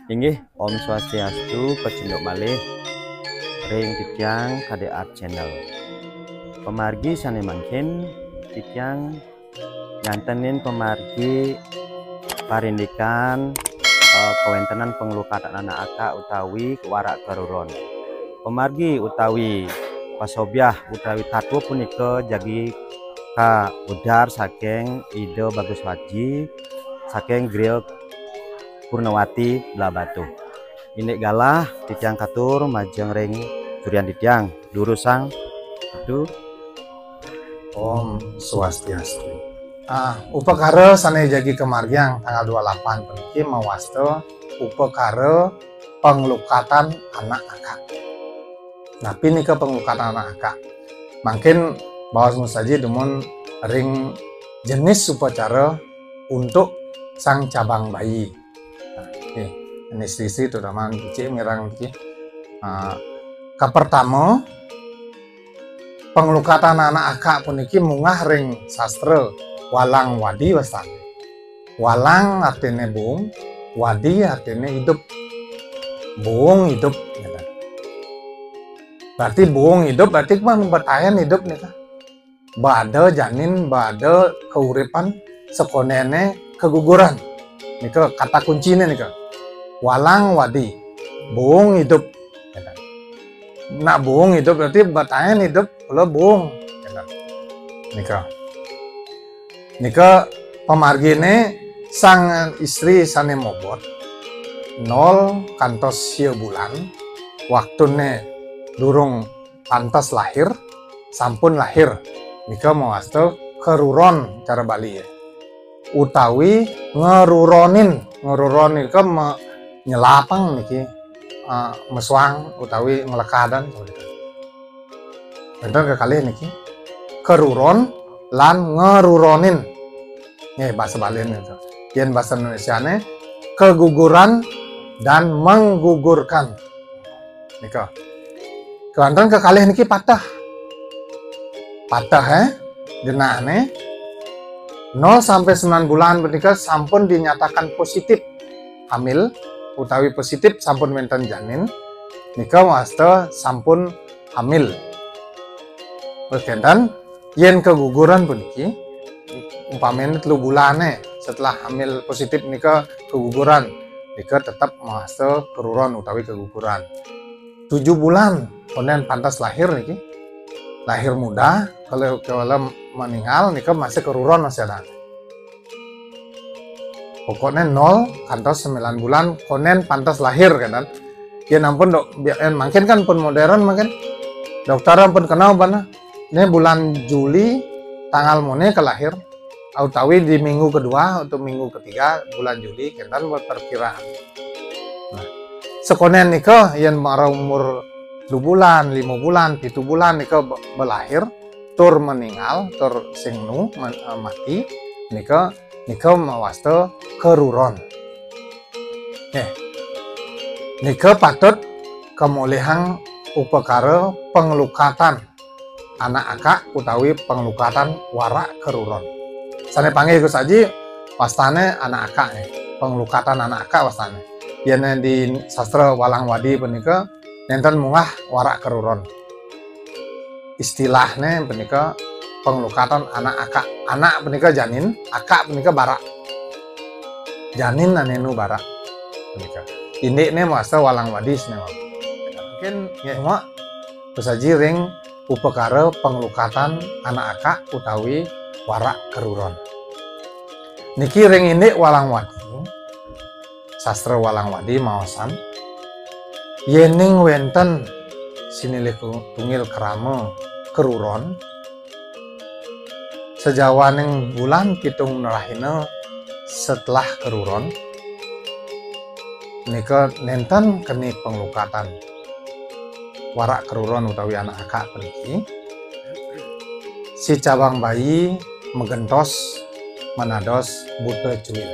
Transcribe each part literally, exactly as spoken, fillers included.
Inggih, Om Swastiastu, pacunduk malih ring titiang K D R Channel. Pamargi sane mangkin, titiang ngantenin pamargi parindikan, eh, kawentenan panglukatan anak akak utawi warak karuron. Pamargi utawi pasobyah utawi tatwa punika jagi kawedar saking Ida Bagus Waji, saking Griya Purnawati, Blahbatuh. Indik galah, titiang katur majeng ring suryan titiang, durusang. Aduh. Om Swastiastu. Ah, upakara sane jagi kamargiang tanggal dua lapan puniki mawasta upakara panglukatan anak akak. Napi nika panglukatan anak akak? Mangkin baos musaji dumun ring jenis upacara untuk sang cabang bayi. Nah, niki, ini istri-istri terutama niki mirang niki. Ah, kapertama, panglukatan anak akak puniki munggah ring sastra Walang Wadi wastane. Walang artine buung, wadi artine idup. Buung idup, gitu. Berarti buung idup berarti kan betayan idup nika. Bada janin, bada kauripan, sakonene kaguguran. Nika kata kuncine nika. Walang wadi, buung idup. Nak buung idup berarti betayan idup, kala buung. Nika. Nika pamargine sang istri sane mobot nol kantos sia bulan, waktune durung pantes lahir, sampun lahir. Nika mawasta karuron cara Bali ya. Utawi ngeruronin, ngeruron nika me-, nyelapang niki, eh, mesuang utawi ngelekadan. Wenten kekalih niki, karuron lan ngeruronin. Nggih, basa Bali niku. Yen basa Indonesiane, keguguran dan menggugurkan. Nika. Kelantan kekalih niki patah. Patah, eh, genahne. Nol sampai sembilan bulan punika sampun dinyatakan positif hamil utawi positif sampun wenten janin. Nika wasta sampun hamil. Wis kenten, yen keguguran puniki, umpamine telu bulane setelah hamil positif nika keguguran, nika tetep mawasta keruron utawi keguguran. Tujuh bulan konden pantas lahir niki. Lahir muda, kalau, kalau meninggal nika masih keruron masih ada. Pokoknya nol kantos sembilan bulan konden pantas lahir kan. Yen ampun dok, bi-, yen mangkin kan pun modern mangkin. Dokter ampun kenal bana. Ini bulan Juli tanggal mone ke lahir. Utawi di minggu kedua atau minggu ketiga bulan Juli kenten buat perkiraan. Nah, sekonen nika yen mara umur dua bulan, lima bulan, pitu bulan nika be-, belahir, tur meninggal, tur sing nu men-, eh, mati, nika, nika mawasta keruron. Eh, nika patut kamolihang upakara panglukatan anak akak utawi panglukatan warak keruron. Sane panggih ku saji wastane anak akak nih, panglukatan anak akak wastane. Yen di sastra Walang Wadi punika nenten munggah warak keruron. Istilahne punika panglukatan anak akak. Anak punika janin, akak punika barak. Janin anenu barak punika. Indikne mawasta Walang Wadi sane. Mungkin nggih, Mak, pusaji ring upakara panglukatan anak akak utawi warak keruron. Niki ring indik Walang Wadi, sastra Walang Wadi maosan, yening wenten sinilih ku-, tunggil krama keruron, sajawaning bulan pitung rahina setelah keruron, nika nenten keni panglukatan warak keruron utawi anak akak puniki, si cabang bayi magentos manados buta cuil.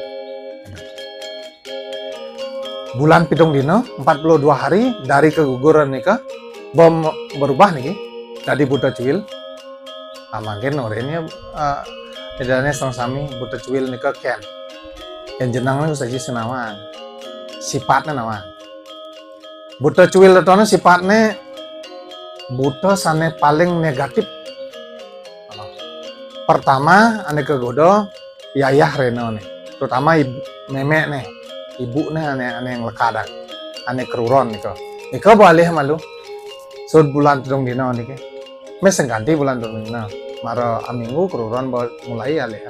Bulan pitung dina, empat puluh dua hari dari keguguran nika, bom berubah niki, dadi buta cuil. Ah, mangkin orene, eh, idane sareng sami buta cuil nika ken. Yen jeneng niku saja sinawang. sipatné nawang. Buta cuil to né sipatné buta sané paling negatif. Pertama, ané kagoda, yayah réna né. Terutama ibu, mémé né, ibu né ané, ané nglekadang, ané keruron nika. Nika ba alih malu. Sud bulan telung dina niki. Meh sengganti bulan telung dina. Mara aminggu keruron ba mulai alih.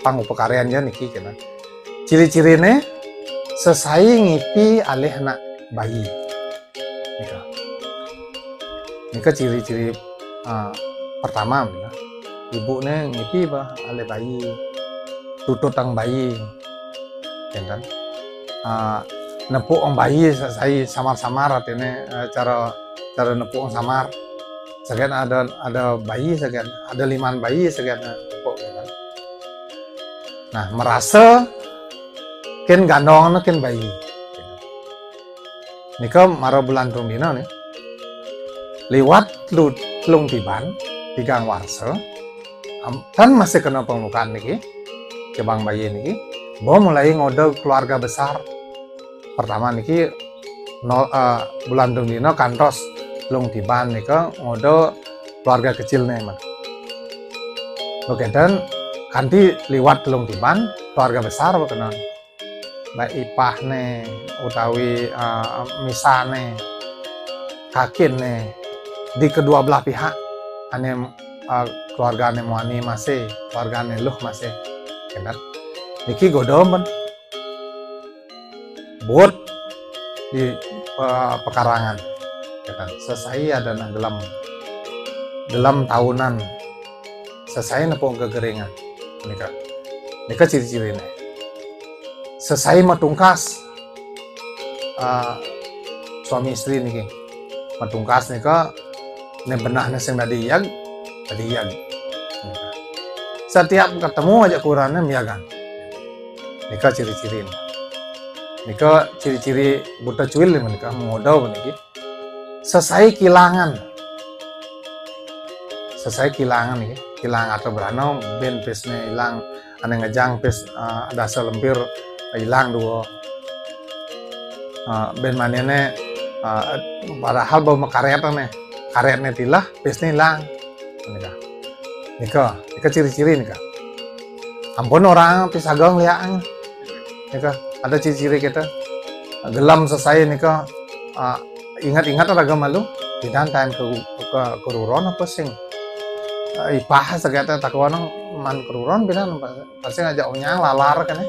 Pang upakaréan ja niki kéné. Ciri-ciriné sesai ngipi alih nak bayi. Nika. Nika ciri-ciri, ah, pertama, nika. Ibu né ngipi ba alih bayi. Tutut ang bayi. Kénten. Ah, nepuk ang bayi sa-, sai samar-samar artiné, eh, cara, cara nepuk ang samar. Saget ada, ada bayi saget, ada liman bayi saget nepuk, kénten. Nah, merasa kén gandong kén bayi. Nika mara bulan telung dina né. Liwat telu-, telung tiban, tigang warsa. Am-, tan masih kena panglukat niki. Cabang bayi niki. Ba mulai ngoda keluarga besar. Pertama niki nol, eh, bulan telung dina kantos telung tiban nika ngoda keluarga kecil né, man. Ba kénten kanti liwat telung tiban, keluarga besar ba kena. Baik ipahné utawi, ah, misané, kakinné, di kedua belah pihak, ané, ah, keluargané muani masih, keluargané luh masih. Kénten. Niki goda men. Buut di, eh, pekarangan. Kénten. Sesai ada nang gelem. Gelem tahunan. Sesai nepuk gegeringan. Nika. Nika ciri-ciriné. Sesai matungkas, ah, suami istri niki. Matungkas nika, né benehné sing dadi iyag, dadi iyag. Nika. Setiap ketemu aja kurannya miyagan. Nika ciri-ciriné. Nika ciri-ciri buta cuil nih nika, ngoda niki. Sesai kilangan. Sesai kilangan niki. Kilang atau berana, bén pisné ilang, ané ngejang pis, eh, dasa lempir ilang dua. Eh, bén maniné, eh, padahal ba makarét né. Karétné tilah, pisné ilang. Nika. Nika, nika ciri-ciri nika. Ampun orang pisaga ngeliakan. Nika, ada ciri-ciri kita. Gelem sesai nika, ah, ingat-ingat raga malu. Pidan tain ke, ke, keruron apa sing? Ah, ipah sagata takuan man keruron pidan pasti ngajak onyang lalar kan ya.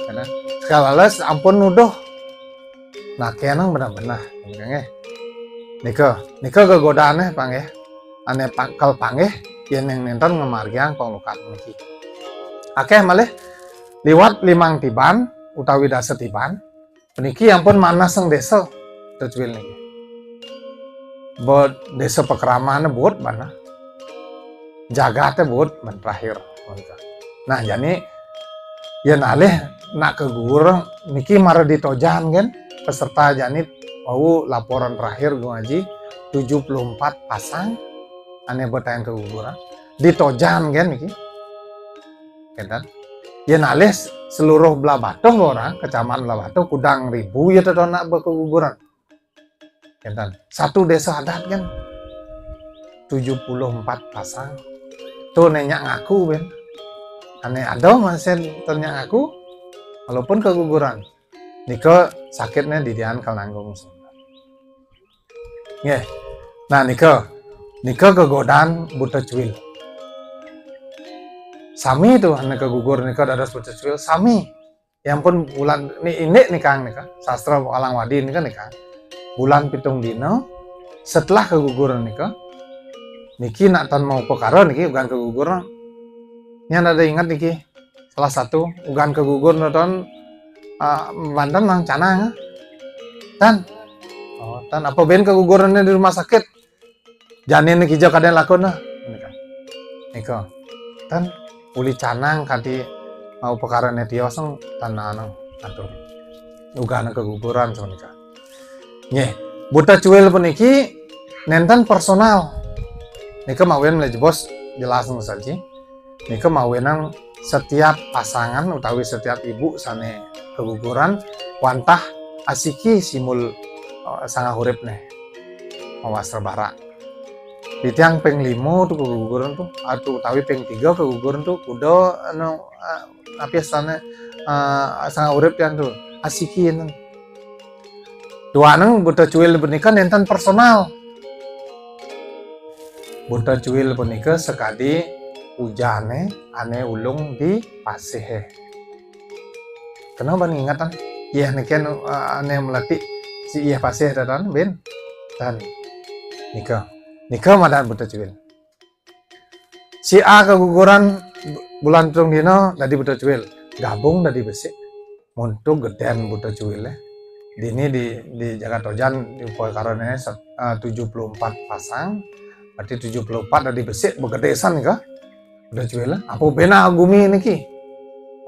Karena sekali les ampun nuduh. Nah, kénten benar-benar, nggih. Nika, nika gegodané panggih. Ané pangkal panggih, yén ning nénten ngamargiang panglukat niki. Akéh malih liwat limang tiban utawi dasa tiban, puniki ampun manah sang désa, Tecuil niki. Ba désa pakramané buut manah. Jagaté buut ban terakhir. Nah, jani yén alih nak kagugur niki mara ditojan kan peserta jani wau laporan terakhir Gung Aji tujuh puluh empat pasang ané ba tain kaguguran. Ditojan kan niki. Kénten. Yén alih seluruh Blahbatuh orang, kecamatan Blahbatuh kudang ribu ya teto nak ba kaguguran. Kénten. Satu desa adat kan tujuh puluh empat pasang. Tuh né nyak ngaku bén. Ané ada masih tuh nyak ngaku walaupun kaguguran. Nika sakitné didian kal nanggung. Nggih. Nah, nika. Nika gegodan buta cuil. Sami tuh ané kagugur nika dados buta cuil sami. Yang pun bulan ni indik nikang nika, sastra Alang Wadi nika nikang. Bulan pitung dina setelah kagugur nika, niki nak tan mau perkara niki ugan kagugur. Nyan ada ingat niki, salah satu ugan kagugur nonton, ah, mantan nang canang. Tan, oh, tan apa bén kagugurannya di rumah sakit? Janin kija kadén lakon nah. Nika. Nika. Tan uli canang kanti mau perkara né tios nang tan nang atur. Ugana kaguguran sama nika. Nggih. Buta cuil puniki nénten personal. Nika mawinan malih jebos jelas nang saji. Nika mawinan setiap pasangan utawi setiap ibu sane kaguguran wantah asiki simbul, eh, sangah uripne mawastra barak. Titiang ping lima tu kaguguran tu, atau utawi ping tiga kaguguran tu, kuda anu, eh, napi sane, eh, sangah urip tiang tu, asiki enten. Duaning Buta Cuil punika nenten personal. Buta Cuil punika sakadi ujane ane ulung di pasihe. Kena ban ingatan. Yeh niki anu, eh, ane meletik si yeh pasih datan, bin. Dan nika. Nika madan Buta Cuil. Si A kaguguran bulan telung dina dadi Buta Cuil, gabung dadi besik. Monto geden Buta Cuil, eh. Dini di, di Jagat Ojan di upakarane sat-, eh, tujuh puluh empat pasang, berarti tujuh puluh empat dadi besik, begedesan ka Buta Cuil, eh. Apa bena gumi niki?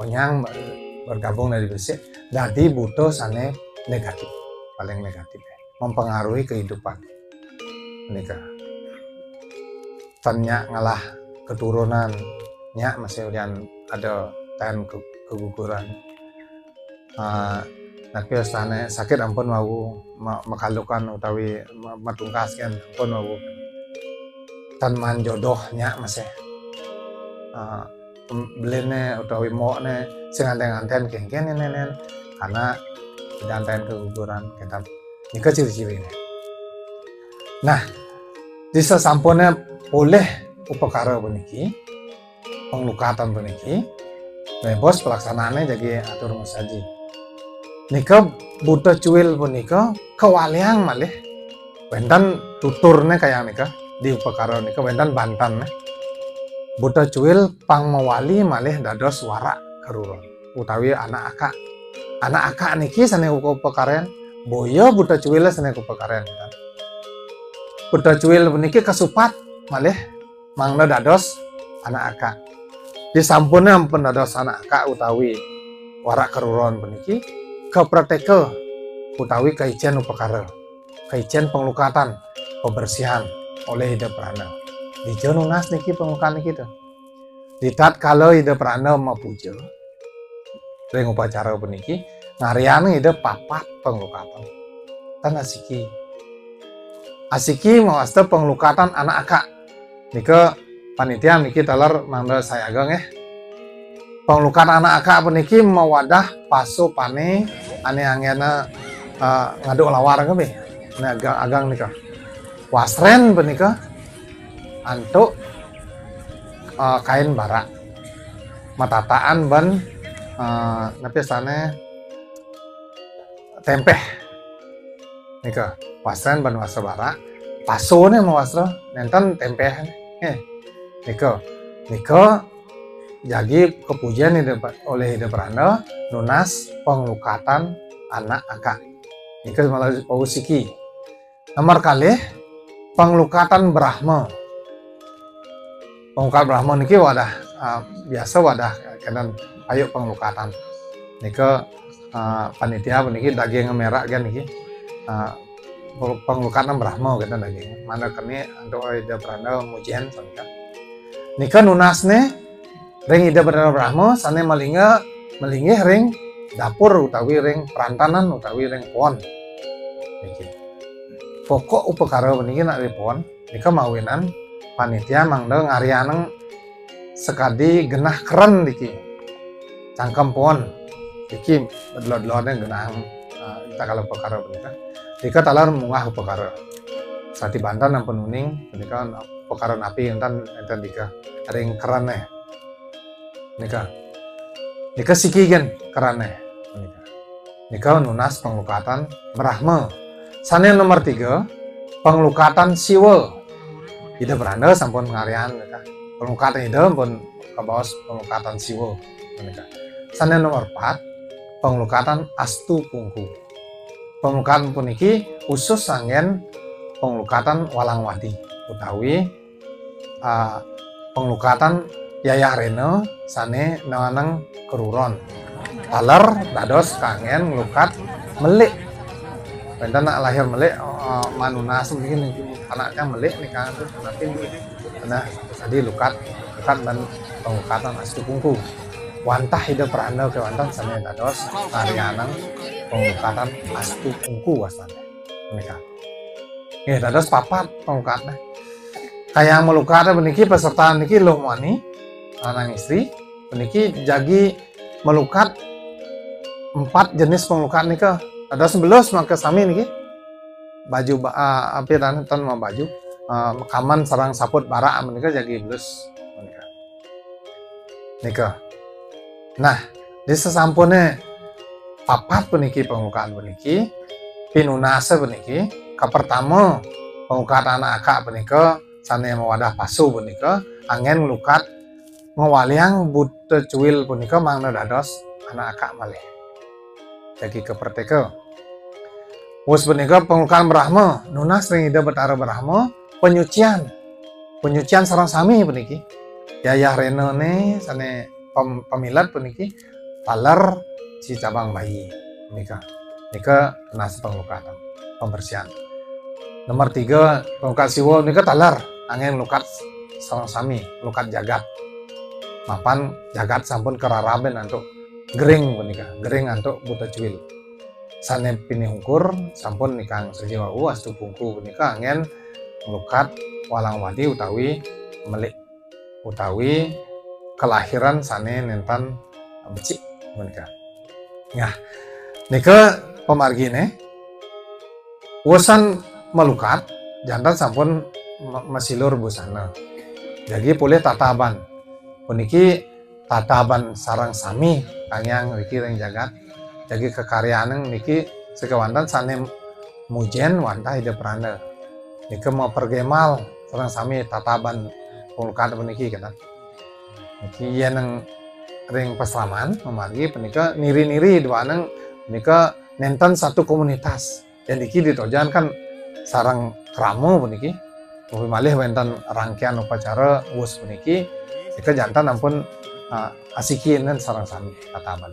Onyang ber-, bergabung dadi besik, dadi buta sane negatif, paling negatif, eh. Mempengaruhi kehidupan. Nika. Tan nyak ngelah keturunan, nyak masih ulian ada tan ke-, keguguran. Ah, napi astane sakit ampun wau, ma-, makalukan utawi ma-, matungkas kan ampun wau. Tan maan jodoh nyak masih. Ah, em-, beline utawi mokne sing nganten-nganten kengken nenen, karena janten keguguran, kita Nika ciri-cirine. Nah, disasampune polih upakara puniki, panglukatan puniki, nah, bos pelaksanaane jagi atur masaji. Nika Buta Cuil punika kawaliang malih, wenten tuturne kayang nika, di upakara nika wenten bantanne. Buta Cuil pang mawali malih dados warak karuron utawi anak akak. Anak akak niki sane uka-, upakaren, boya Buta Cuil sane upakaren, kan. Buta Cuil puniki kasupat malih mangda dados anak akak. Disampune ampun dados anak akak utawi warak karuron puniki, kaprateka utawi kaicen upakara, kaicen panglukatan, pabersihan olih Ida Prana. Dija nunas niki panglukatan niki tu. Di tatkala Ida Prana mapuja ring upacara puniki, ngaryan Ida papat panglukatan. Tan asiki. Asiki mawasta panglukatan anak akak. Nika panitia niki taler mangda sayaga nggih. Panglukatan anak akak puniki mawadah pasupane ane anggena, eh, ngaduk lawar nggih. Ane agang, agang nika. Wasren punika antuk, eh, kain barak. Matataan ban, eh, napi sane tempeh. Nika, wasren ban wastra barak. Pasune mawastra nenten tempeh. Eh, nika. Nika jagi kapujen Ida, olih Ida Prana nunas panglukatan anak akak. Nika malah pausiki. Nomor kalih, panglukatan Brahma. Panglukatan Brahma niki wadah, ah, biasa wadah kenten ayuk panglukatan. Nika, ah, panitia puniki daging merah kan niki. Ah, panglukatan Brahma kenten daging. Mana kene antuk Ida Prana mujen sampun. Nika nunasne ring Ida Batara Brahma sane malingga, malinggih ring dapur utawi ring perantanan utawi ring pon. Niki. Pokok upakara puniki nak ring pon, nika mawinan panitia mangda ngaryanang sakadi genah keren niki. Cangkem pon. Niki delo-delone genah, eh, ita kala upakara punika. Nika taler munggah upakara. Sati banten ampun uning, punika upakara napi enten, enten nika ring kerene. Nika. Nika siki gen kerene. Nika. Nika nunas panglukatan Brahma. Sane nomor tiga, panglukatan Siwa. Ida Brahma sampun ngaryan nika. Panglukatan Ida pun kabaos panglukatan Siwa. Nika. Sane nomor empat, panglukatan Astu Pungku. Panglukatan puniki khusus anggen panglukatan walang wadi utawi, ah, panglukatan yayah rena sane nanganang karuron. Taler dados kanggen nglukat melik. Wenten nak lahir melik, ah, manunas mungkin anaknya melik nih kan, nanti nah, jadi lukat, lukat dan Panglukatan Astu Pungku. Wantah Ida Pranda kewanten sane dados ngaryanang panglukatan Astu Pungku wastane. Menika. Nggih, dados papat panglukatne. Kayang malukat puniki peserta niki luh mani lanang istri, puniki jagi malukat empat jenis panglukat nika. Dados belus maka sami niki. Baju ba-, ah, apa dan ten ma baju, ah, kaman sareng saput barak menika jagi belus menika. Nika. Nah, di sesampune papat puniki panglukat puniki, pinunasa puniki, kapertama panglukat anak akak punika sane mawadah pasu punika anggen nglukat ngwaliang buta cuil punika mangda dados anak akak malih. Jagi kaperteka. Wus punika panglukat Brahma, nunas ring Ida Betara Brahma, penyucian. Penyucian sareng sami puniki. Yayah renane sane pem-, pamilet puniki, taler si cabang bayi. Nika. Nika nunas panglukatan, pembersihan. Nomor tiga, panglukat Siwa nika taler, anggen nglukat sareng sami, nglukat jagat. Mapan jagat sampun kararabin antuk gering punika, gering antuk buta cuil. Sane pinih ungkur sampun nikang saja wau Astu Pungku punika anggen nglukat walang wadi utawi melik utawi kelahiran sane nenten becik punika. Nah, nika pamargine. Wusan malukat, janten sampun ma-, masilur busana. Jagi polih tataban. Puniki tataban sareng sami kangyang riki ring jagat. Jagi kakaryanang niki sakewanten sane mujen wantah Ida Pranda. Nika mapergemal sareng sami tataban panglukat puniki kenten. Niki yen ring pasraman mamargi punika niri-niri duaneng punika nenten satu komunitas. Yen niki ditojan kan sareng krama puniki. Upi malih wenten rangkaian upacara wus puniki, nika janten ampun, ah, asiki enten sareng sami tataban.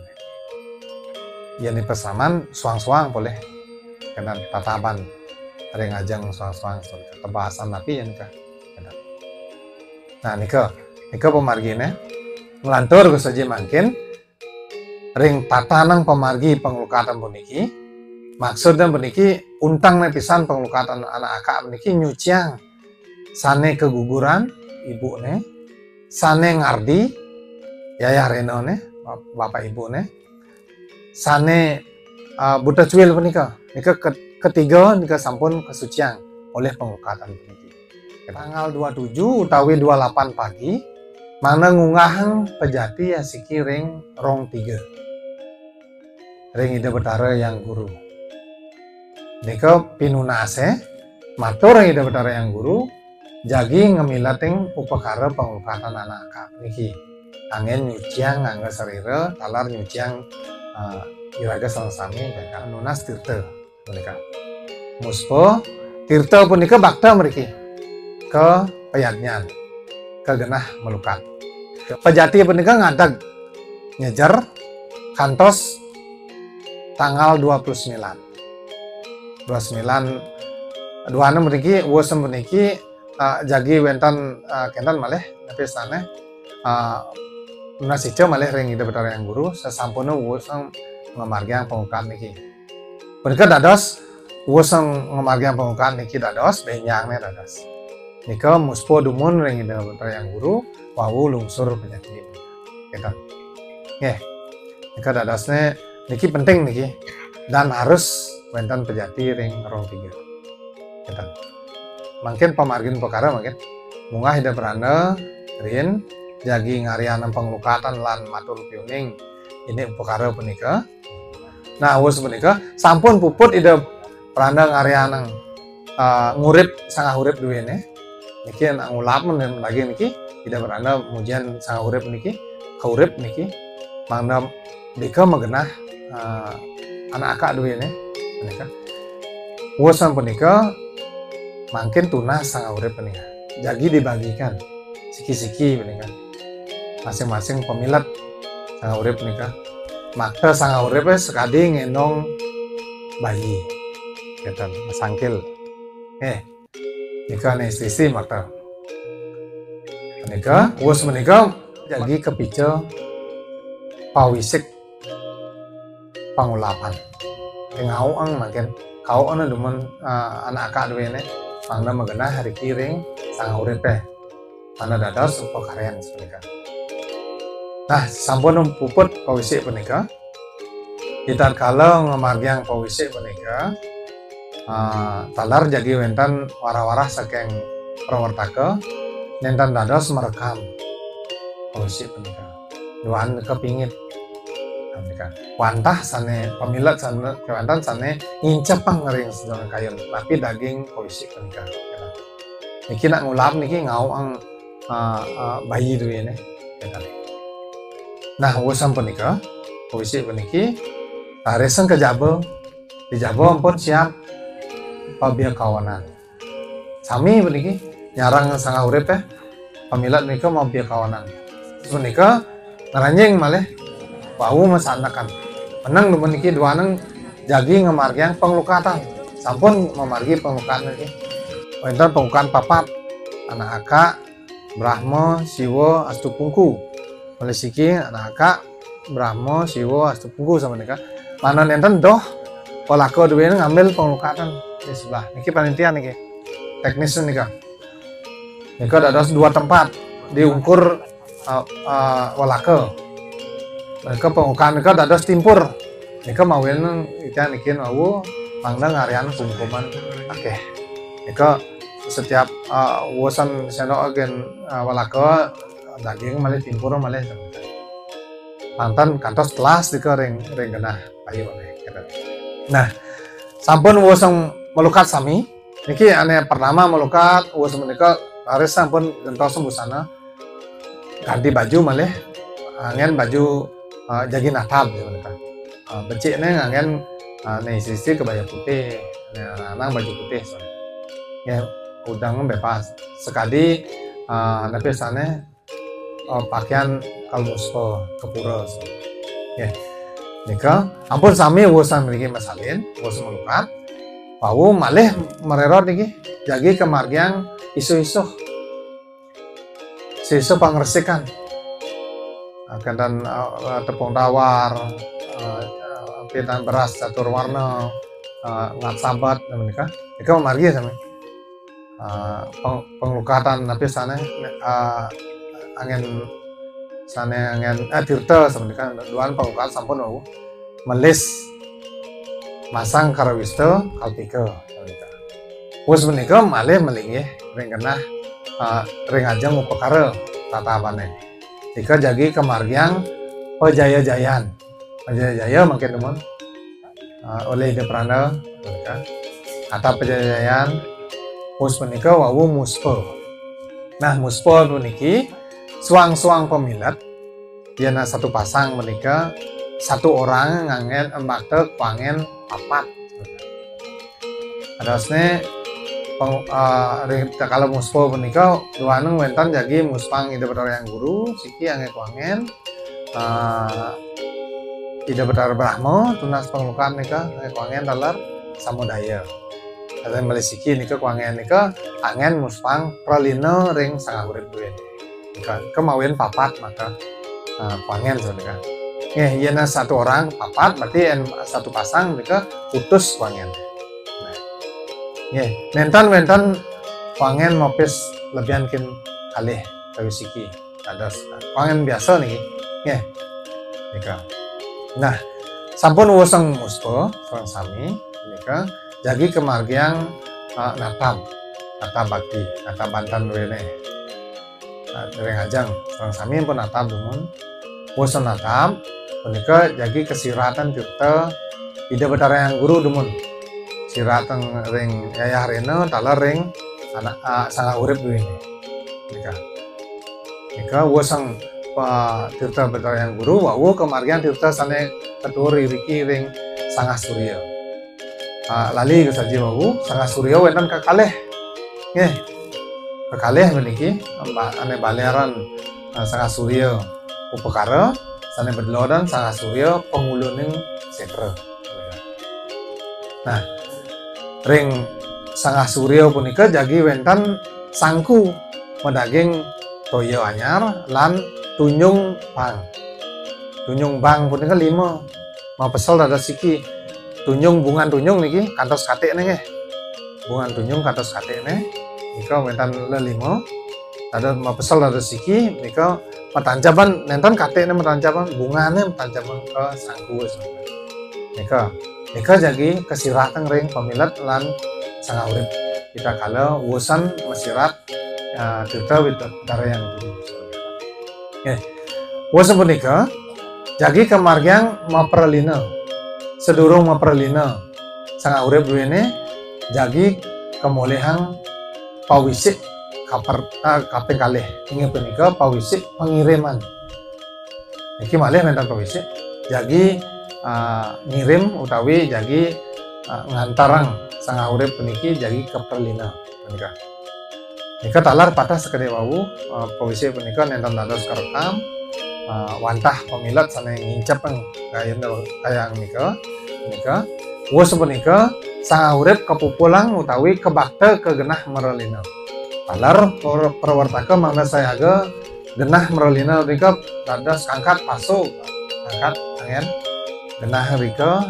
Yen ring pasraman suang-suang polih kenten tataban ring ajeng suang-suang tebasan napi yen nika. Kenten. Nah, nika, nika pamargine. Nglantur saja mangkin ring tatanang pamargi panglukatan puniki. Maksudnya puniki, untangne pisan panglukatan anak akak puniki nyuciang sane kaguguran ibune, sane ngardi yayah renane, bap-, bapak ibune, sane, ah, buta cuil punika. Nika ke-, ketiga nika sampun kasuciang olih panglukatan puniki. Tanggal dua tujuh utawi dua lapan pagi, mangda ngunggahang pejati asiki ring rong tiga. Ring Ida Betara Hyang Guru. Nika pinunase, matur ring Ida Betara Hyang Guru, jagi ngamileting upakara panglukatan anak akak niki. Anggen nyuciang ngangga sarira, taler nyuciang, eh, iraga sareng sami, nunas tirta. Punika. Muspa, tirta punika bakta mriki. Ka payadnyan. Ka genah malukat. Pejati punika ngadeg nyejer kantos tanggal dua puluh sembilan. Dua sembilan, duana mriki, wusan puniki, ah, jagi wenten, ah, kenten malih, napi sane, ah, nunas ica malih ring Ida Betara Hyang Guru, sasampune wusan ngamargiang pangukat niki. Punika dados, wusan ngamargiang pangukat niki dados, benjangne dados. Nika muspa dumun ring Ida Betara Hyang Guru, wau lungsur pejati. Kenten. Nggih. Nika dadosne, niki penting niki. Dan harus wenten pejati ring rong tiga. Kenten. Mangkin pamargin upakara mangkin. Munggah Ida Pranda, rin, jagi ngaryanang panglukatan lan matur piuning indik upakara punika. Nah, wus punika, sampun puput Ida Pranda ngaryanang, eh, ngurip sanggah urip duene. Niki anak ngulap men daging niki, Ida Pranda mujian sanggah urip niki, kaurip niki, mangda dika magenah, eh, anak akak duene, punika. Wusan punika, mangkin tunas sanggah urip punika. Jagi dibagikan, siki-siki punika. Masing-masing pamilet sanggah urip punika. Makta sanggah uripe sakadi ngendong bayi. Kenten, masangkil. Eh, nika ane sisi makta. Punika, wus punika, Jagi kapica pawisik pangulapan. Ngauang mangkin, kauang dumun, ah, anak akak duene, mangda magenah riki ring sanga uripe. Mangda dados upakaryan sapunika. Nah, sampun puput pawisik punika. Di tatkala ngamargiang pawisik punika, ah, taler jagi wenten warah-warah saking prawartaka, nenten dados marekam pawisik punika. Duaning kapingit. Nah, punika. Wantah sane pamilet sane kewanten sane ngincepang ring seduhan kayun, napi daging pawisik punika. Niki nak ngulap niki ngauang, ah, ah, bayi duene. Nah, wusan punika, pawisik puniki, rarisang ka jaba, di jaba ampun siap pabia kawanan. Sami puniki, nyarengin sanga urip, eh, pamilet nika mabia kawanan. Punika, ngranjing malih, wau masanekan. Meneng dumun niki duaning jagi ngamargiang panglukatan. Sampun mamargi panglukatan niki. Wenten panglukatan papat. Anak akak, Brahma, Siwa, Astu Pungku. Malih siki, anak akak, Brahma, Siwa, Astu Pungku sapunika. Mangda nenten doh, walaka duene ngambil panglukatan di sebelah. Niki panitia niki. Teknis nika. Nika dados dua tempat diungkur, eh, eh, walaka. Nika panglukatan nika dados timpur. Nika mawinan ika niki wau mangda ngaryan kumkuman akeh. Nika setiap, eh, wusan sendok agen, eh, walaka daging malih timpur malih. Manten kantos telas nika ring, ring genah ayu malih. Nah, sampun wusan malukat sami. Niki ane pertama malukat, wusan menika raris sampun gentos busana. Ganti baju malih, anggen baju, eh, jagi natab, ya, menika. Eh, becikne nganggen, eh, ne sisi kebaya putih, ne lanang baju putih, so. Ya, udang bebas. Sakadi, eh, napi sane, eh, pakaian kal muspa ka pura, so. Ya. Nika, ampun sami wusan mriki masalin, wusan malukat. Wau malih marerot niki, jagi kamargiang isuh-isuh. Sisa pangresikan. Ah, kenten, ah, tepung tawar, ah, ah, pidan beras catur warna, ah, ngat sabat, menika. Nika mamargi sami. Ah, peng-, panglukatan napi sane, ah, anggen sane anggen, ah, tirta sami nika. Duaning panglukatan sampun wau. Melis masang karawista kalpika. Wus menika malih malinggih ring genah, ah, ring ajeng upakara tatabane. Nika jagi kamargiang pajaya-jayan. Pajaya-jaya mangkin dumun, ah, olih Ida Pranda, menika. Atap pajaya-jayan, wus menika wau muspa. Nah, muspa puniki suang-suang pamilet, yen satu pasang menika, satu orang nganggen embakta kuangen papat. Kadosne peng-, eh, ri-, kala muspa punika, duaning wenten jagi muspang Ida Batara Hyang Guru, siki anggen kuangen, eh, Ida Batara Brahma, tunas panglukan nika, anggen kuangen taler samudaya. Taler malih siki nika kuangen nika, anggen muspang pralina ring sanga urip duene. Nika, kemawinan papat maka, eh, kuangen sapunika. Nggih, yen satu orang papat, berarti yen satu pasang nika kutus kuangen. Nah. Nggih, nenten wenten kuangen mopis lebihan kin kalih kayu siki. Dados kuangen biasa niki. Nggih. Nika. Nah, sampun wuseng muspa sareng sami nika jagi kamargiang, eh, natab. Natab bakti, natab banten duene. Nah, ring ajeng, sareng sami pun natab dumun. Wus natab, punika jagi kasiratan tirta Ida Batara Hyang Guru dumun. Siratan ring yayah rena, taler ring anak, ah, sanga urip duene. Nika. Nika wus sang pa-, tirta Batara Hyang Guru, wau kamargiang tirta sane katuur iriki ring Sangah Surya. Ah, lali kasaji wau, Sangah Surya wenten kakalih. Nggih. Kakalih puniki, ba-, ane baleran, ah, Sangah Surya Upakara, sane bedelodan Sangah Surya Panguluning Setra. Nah, ring Sangah Surya punika jagi wenten sangku madaging toya anyar lan tunyung bang. Tunyung bang punika lima. Mapesel dados siki. Tunyung, bungan tunyung niki kantos katikne nggih. Bungan tunyung kantos katikne. Nika wenten lelima. Dados mapesel dados siki, nika matancaban, nenten katikne matancaban, bungane matancaban ka sangku. Nika, nika jagi kasiratang ring pamilet lan sangah urip. Ritatkala wusan masirat, ah, tirta wit-, darayang. Nggih. Wusan punika jagi kamargiang mapralina. Sadurung mapralina, sangah urip duene jagi kamolihang pawisik kaper-, ah, kaping kalih. Inggih punika pawisik pangiriman. Niki malih wenten pawisik jagi, ah, ngirim utawi jagi, ah, ngantarang sangah urip puniki jagi kapralina punika. Nika taler pateh sakadi wau, ah, pawisik punika nenten dados karekam, ah, wantah pamilet sane ngincep kayang, kayang nika, nika. Wus punika sangah urip kapupulang utawi kabakta ka genah mralina. Taler pra-, prawartaka mangda sayaga genah mralina nika dados kangkat pasu, kangkat angen genah rika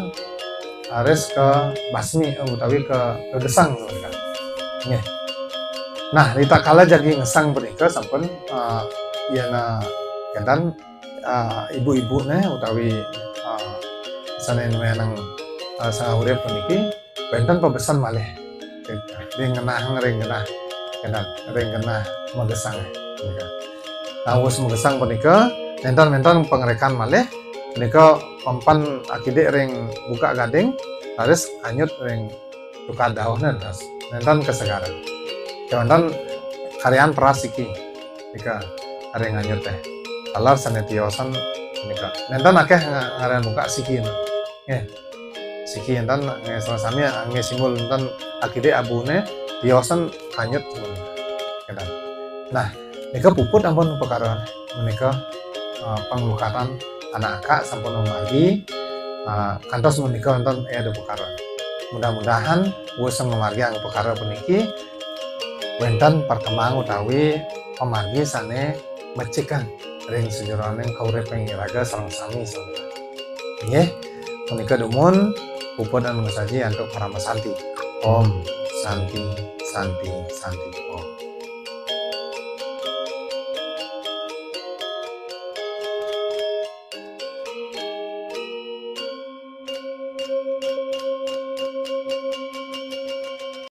raris kabasmi utawi ka-, kagesang. Nggih. Nah, ritatkala jagi ngesang punika sampun, eh, yen, eh, kenten, eh, ibu-ibune utawi, eh, sane nuenang, eh, sangah urip puniki wenten pabesen malih. Ring genah, ring genah. Kenten, ring genah magesang. Punika. Nah, wus magesang punika, nenten-nenten pangrekan malih, punika pempan akidik ring bukak gading, raris anyut ring tukad dauhne, raris nenten kasegaran. Kewanten karyan peras siki, nika ring anyut teh. Taler sane tiosan nika. Nenten akeh nga-, ngaran bukak siki. Nggih. Siki enten nggih sami, nggih simbol enten akidik abune, tiosan anyut. Kenten. Nah, nika puput ampun perkara menika, eh, panglukatan anak akak sampun mamargi, eh, kantos menika wenten, eh, ada perkara. Mudah-mudahan wus ngamargiang perkara puniki wenten perkembangan utawi pamargi sane mecikang ring sajeroning kauriping iraga sareng sami sami. Nggih, punika dumun puput anu ngasaji antuk parama santi. Om Santi, Santi, Santi, Om.